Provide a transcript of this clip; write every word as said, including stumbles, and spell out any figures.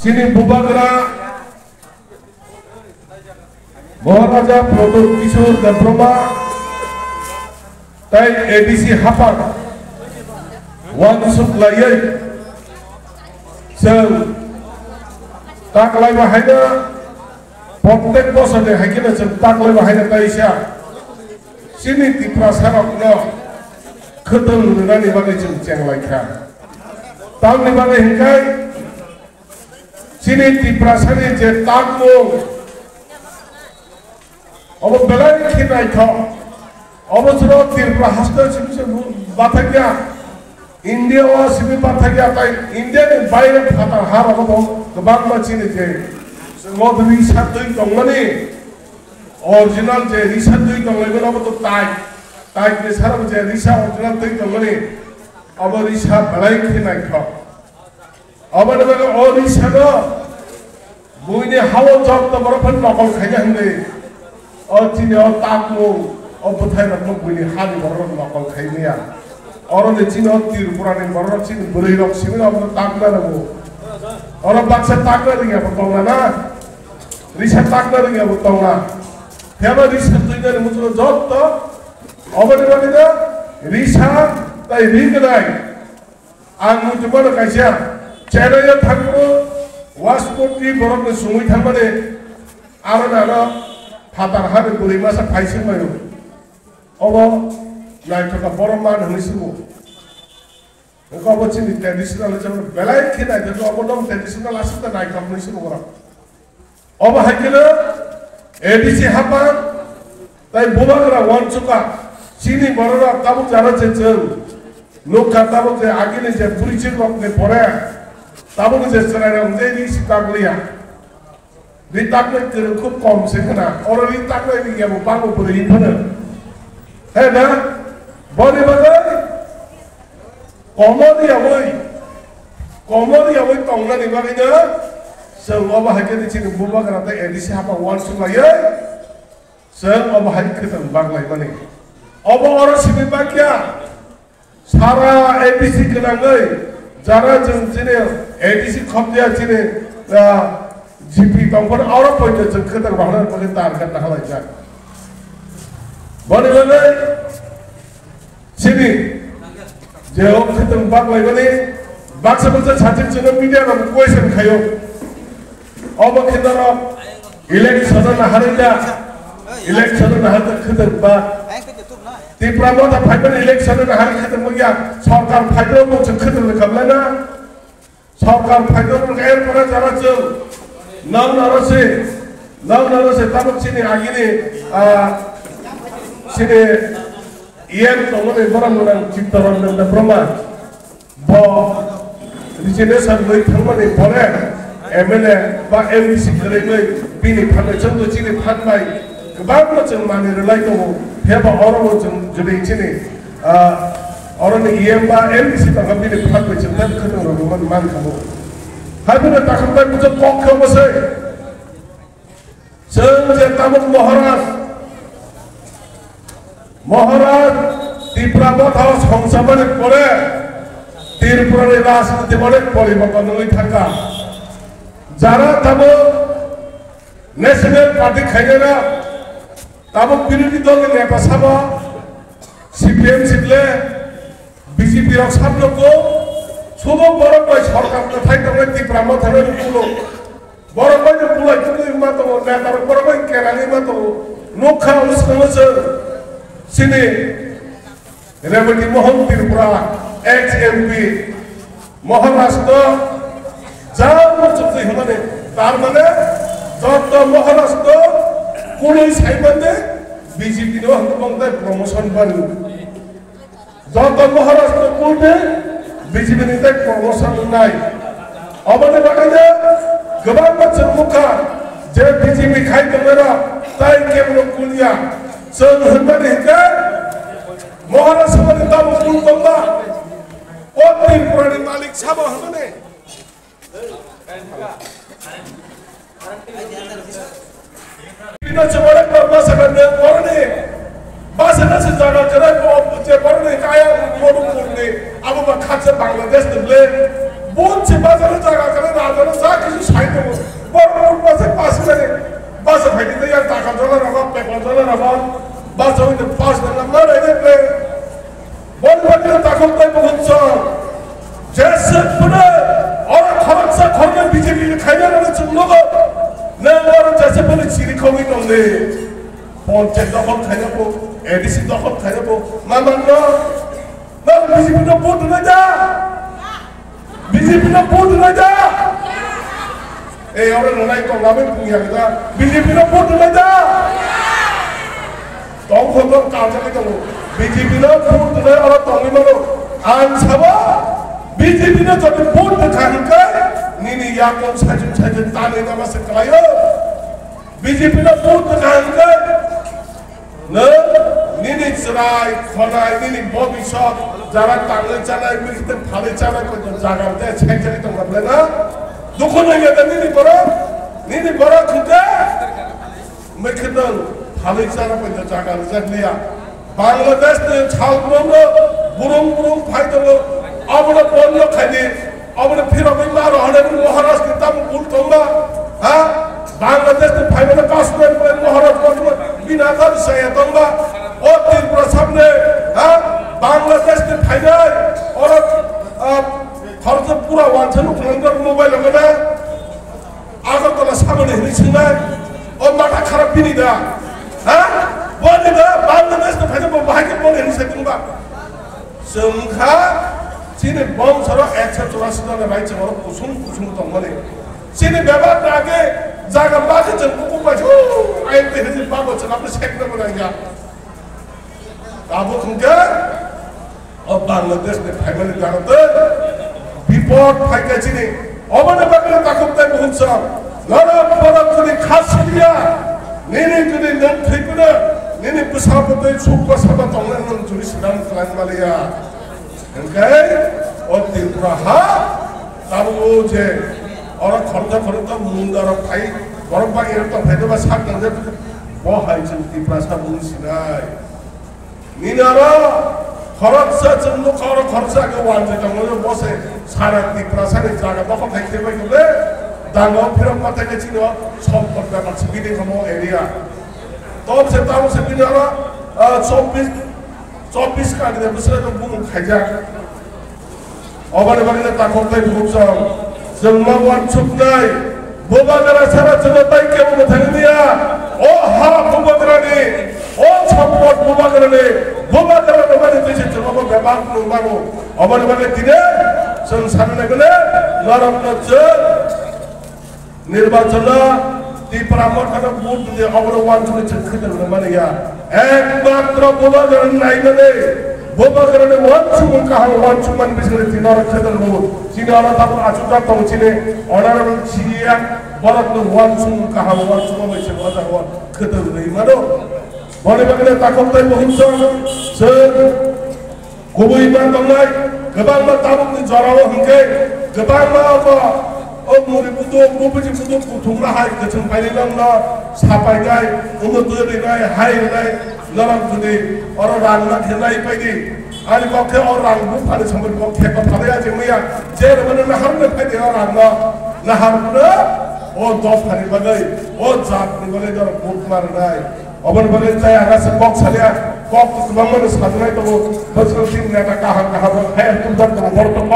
Chini Bubagra Maharaja Pradyut Kishore Debbarma tai A D C Hapang wansuk laiwi chwng taklaiba haino, prottek bosor ni hai kheno chwng taklaiba haino kaisa chini Tiprasa rokno khwtwng rwnani bagwi chwng chenglaikha. Tamni bagwi hinkhai chini Tiprasani je takmung, obo belai khe naithok. Obo chwrw Tripura haste simi se bathakya, India o simi bathakya, tai India ni baire phatar ha rogo bo kwbangma chini je lob risa twi tongmani, original je risa twi tonglaimani obo to tai, tai ni sara je risa original twi tongmani, obo risa belai khe naithok. Aboni bagwi o risano buini hao jotto borok phano nokol khaina hinwi o chini o takmung o bwthairokno buini hani borok nokol khaimaya. Oroni chini o Tripurani borok chini bwrwirok simi rokno takna rwngo. Oro baksa takna rwngya bo tongna na? Risa takna rwngya bo tongna? Phiyaba risa twinani muchungo jotto oboni bagwino risa tai ri gwnai. Ang muchungmano kaisa Chennai-o thangphuru waspoti borokno sumui thangmani, aro nano phatar hani bwrwi masa phaisingmaio. Obo naithoka borok man hwnwi simo. Wngkha obo chini traditional hisabe belai khe naithoka, obo nong traditional aswk ta naithok hwnwi simo borok. Obo hai kheno A D C Hapang tai Bubagra wansukha, chini bororok tabuk jara se chwng nukha, tabuk je agini je porichik rokni pore tabuk je chwrairok je ri si takliya. Ri taknai kwrwng khub kom se khna, oro ri taknai ni yabo bango bwrwi phano. He na? Boni bagwi Komor yawi, komor yawi tongnani bagwino chwng obo hai khe chini Bubagra tei A D C Hapang wansuk laiwi chwng obo hai khe chwng bak laimani. Obo oro simi bakya sara A D C gwnangwi jara chwng chini A D C khopya chini, ah, G P tongphano oro poito chwng khe tong bahna bagwi tar khe nahalaijak. Boni bagwi Sini, je o khwtwng bak laimani, baksa baksa sajwk chwngno media rok question khaio. Obo khe norok election no naharwi da, election no naharwi da khwtwng bak. Tipra Motha phaimani election no naharwi khwtwng bak ya, sorkar phaimani bo chwng khwtwng rwkha belai na. Sorkar phaidok rok er pore jara chwng nang naro se, nang naro se tabuk chini agini, ah, chini E M tongmani borok mwnang Chittaranjan Debbarma. Bo resignation lwi thangmani pore M L A ba M D C kwrwngwi bini phanai chwngno chini phan bai kwbangma chwng manwi rwlai tongo. Phiyaba oro bo chwng jodi chini Ah, oroni E M ba M D C tongkha bini phat bai chwng tak khwtwng rwrwmani man kha bo. Hai phano takhuk bai bujo kok khe omo se. Chwng je tabuk Maharaj, Maharaj Tipra Motha o songchabani pore Tripura ni rajniti onek poriborton wngwi thangkha. Jara tabuk National Party khainai rok tabuk birodhi dol ni neta sabo C P M sitle B J P rok sab nukgo, subo borok bai sorkar kwthai tongnai Tipra Motha no nukulo. Borok bai no bulai tongwi ma tongo, neta rok borok bai kerangwi ma tongo. Nukha bwskango chwng chini Rebati Mohan Tripura, ex M P, Maharashtra jang muchukjwi hwnmani, tar mane joto Maharashtra kunui saimande B J P no hwnwi bong tai promotion bani. Joto Maharashtra kunui B J P ni tai promotion wngnai. Oboni bagwi no kwbangma chwng nukha je B J P khai tongnairok tai kebono kunya. Chwng hwnmani hinkhe Maharashtra ni tabuk kul tongma. O Tripura ni malik sabo hwnmani. Bino chwng onek bar basa kande boroni basa na se jaga kwrwi bo je boroni kaya Madhupur ni abo ba khatsa Bangladesh ni ble. Bon se basa na jaga kwrwi raja na sa kisu sai Bachawi de pass de number ede pe. Boni bagwi takhuk tei bukhuk song. Jese phune oro khoroksa khoroknwi B J P ni khaina rwna chwng nugo. Nang oro jese phune chiri khogwi tongdi. Ponchayat dokhol khaina bo, A D C dokhol khaina bo. Ma mangno? Nang B J P no vote rwnai da? B J P no vote rwnai da? Ei, oro rwnai tong, abo pung ya da. B J P no vote rwnai da? Tong kho tong kal jagwi tongo. B J P no vote rwnai oro tongwi mano. Ang sabo B J P no jodi vote rwkha hwnkhe nini yakung sajwk sajwk tanwi tongma se kwlaio. B J P no vote rwkha hwnkhe nwng nini chwrai, khonai, nini bobiswt, jara tangwi chanai, mikitwng phalwi chanai, koito jaga de chekjagwi tongkha belai na? Dukhu nangya da nini borok? Nini borok hwnkhe mikitwng phalwi chana koito jaga rijak liya. Bangladesh ni salbrum no burung burung phai tongo, abono bondo khaidi, abono phirogwi ma rohornai Maharaj ni tamo bul tongba, ha? Bangladesh ni phaimano Kashmir bai Maharaj bai bina kha saya tongba, o Tripura samne, ha? Bangladesh ni phainai, oro, ah, khoroksa pura wansa nuk nang mobile lo na. Agartala samani hini singnai, o mata kharap bini da? Ha? Boni da, Bangladesh no phaina bo bahai khe boni hini sai tongba. Chwng kha, chini bongso ro ekso churasi jona bai chwng oro kusung kusung tongmani. Chini bebak na age jaga ba khe chwng kuku bai, hu, ain te hini ba bo chwng apni sekna bo nangya. Abo hwnkhe o Bangladesh ni phaimani dano tei bipod phaikha chini. Oboni bagwi takhuk tei bukhuk song. Norok borok jodi khasiliya, nini jodi nwng thwiphuno, nini bwsabo tei suk bwsabo tongnai nwng jodi swkang khlai maliya. Hwnkhe o Tripura ha tabuk o je oro khoroksa khoroksa munda rok phai, borok ba erok tong phai ba sak nangjak, bo hai chwng Tiprasa bung sinai. Nini oro khoroksa chwng nukha, oro khoroksa khe wanjwi tongo, bo se sara Tiprasa ni jaga dokhol khai khe bai khe danga o phirok ma thai khe chini o sompot bebak se bini khomo area. Tom se tamo se bini oro, ah, chobbish, chobbish kagre bwswk bumung khaijak. Oboni bagwi takhuk tei bukhuk song, chwng ma uansuknai, bubagra sara chwngno tai kebo mwthangwi liya, o ha bubagrani, o sompot bubagrani, bubagra rwmani twi se chwngno bo bebak nung mano. Oboni bagwi tini chwng sanai nai bole norokno chwng Nirbachano Tipra Motha no vote di, obono uansugwi chwng khwtwng rwmani ya. Ekmatro bubagrani naimani, bubagrani uansukmung kaham uansukmani bisingtwi tini oro khwtwng rwo. Chini oro tabuk achukjak tongo chini Honorable C E M, borokni uansukmung kaham uansukma bai se o jaga o khwtwng rwi mano. Boni bagwino takhuk tei bukhuk song chwng Kubui ma tongnai, kwbangma tabukni jorao hwnkhe, kwbangma omo, o muri buduk, bubuji buduk kuthumma hai kwchwng painai nokno sapainai, omo twi rinai, hai rinai, norok jodi oro rang na khe nai paidi, ani kok khe o rang buphani samung kok khe kok phalai aching maya, je rwmani naharno phaidi o rangno, naharno o dophani bagwi, o jatni bagwi norok vote ma rwnai. Oboni bagwi tei ang aswk kok salia, kok kwbangma no sajwnai tongo, bwswk chini neta kaham kaham rok hai ang tubujak tongo, borok tongma.